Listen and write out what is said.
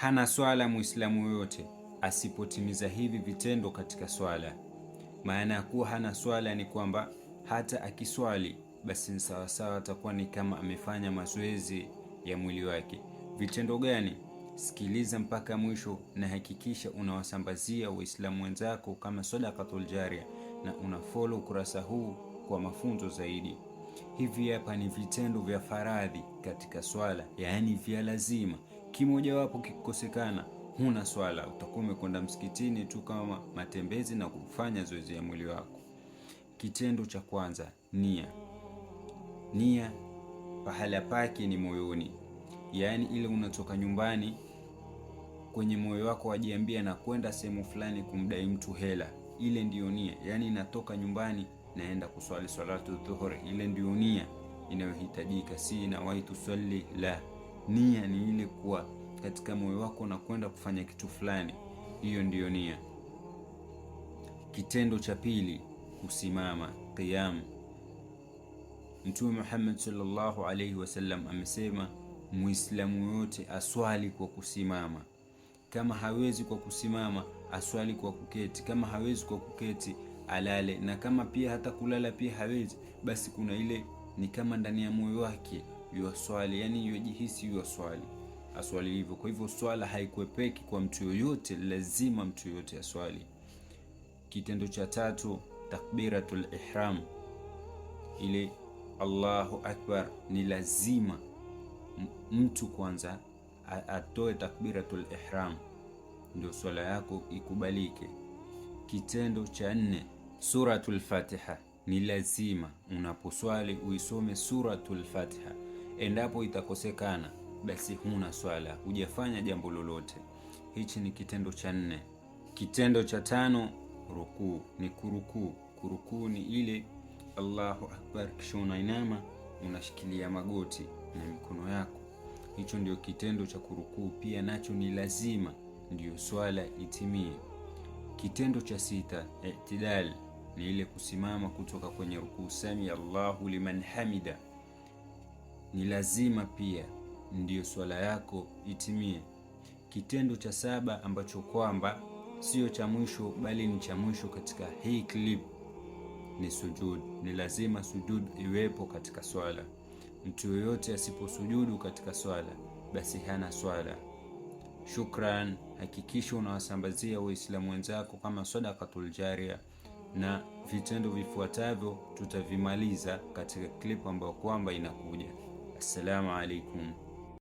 Hana swala muislamu yoyote asipotimiza hivi vitendo katika swala. Maana ya kuwa hana swala ni kwamba hata akiswali basi ni sawasawa, atakuwa ni kama amefanya mazoezi ya mwili wake. Vitendo gani? Sikiliza mpaka mwisho na hakikisha unawasambazia Waislamu wenzako kama sadaqatul jaria na unafollow ukurasa huu kwa mafunzo zaidi. Hivi hapa ni vitendo vya faradhi katika swala, yaani vya lazima. Kimojawapo kikikosekana, huna swala, utakuwa umekwenda msikitini tu kama matembezi na kufanya zoezi ya mwili wako. Kitendo cha kwanza, nia. Nia pahala pake ni moyoni, yaani ile unatoka nyumbani kwenye moyo wako wajiambia na kwenda sehemu fulani kumdai mtu hela, ile ndiyo nia. Yaani natoka nyumbani naenda kuswali salatu dhuhuri, ile ndiyo nia inayohitajika, si nawaitu swali la. Nia ni ile kuwa katika moyo wako na kwenda kufanya kitu fulani, hiyo ndiyo nia. Kitendo cha pili, kusimama, qiyam. Mtume Muhammad sallallahu alaihi wasallam amesema muislamu yote aswali kwa kusimama. Kama hawezi kwa kusimama, aswali kwa kuketi. Kama hawezi kwa kuketi, alale, na kama pia hata kulala pia hawezi, basi kuna ile ni kama ndani ya moyo wake yuaswali, yani yajihisi yuaswali, aswali hivyo. Kwa hivyo swala haikuepeki kwa mtu yoyote, lazima mtu yoyote aswali. Kitendo cha tatu, takbiratul ihram, ile Allahu akbar, ni lazima mtu kwanza atoe takbiratul ihram ndio swala yako ikubalike. Kitendo cha nne, suratul Fatiha ni lazima unaposwali uisome suratul Fatiha. Endapo itakosekana, basi huna swala, hujafanya jambo lolote. Hichi ni kitendo cha nne. Kitendo cha tano, rukuu ni kurukuu. Kurukuu ni ile Allahu akbar, kisha unainama unashikilia magoti na mikono yako. Hicho ndio kitendo cha kurukuu, pia nacho ni lazima ndiyo swala itimie. Kitendo cha sita, i'tidal, ni ile kusimama kutoka kwenye rukuu, sami Allahu liman hamida, ni lazima pia ndiyo swala yako itimie. Kitendo cha saba ambacho kwamba sio cha mwisho bali ni cha mwisho katika hii clip ni sujud. Ni lazima sujud iwepo katika swala. Mtu yoyote asiposujudu katika swala basi hana swala. Shukran. Hakikisha unawasambazia Waislamu wenzako kama sadaqatul jaria, na vitendo vifuatavyo tutavimaliza katika klipu ambayo kwamba inakuja. Assalamu alaikum.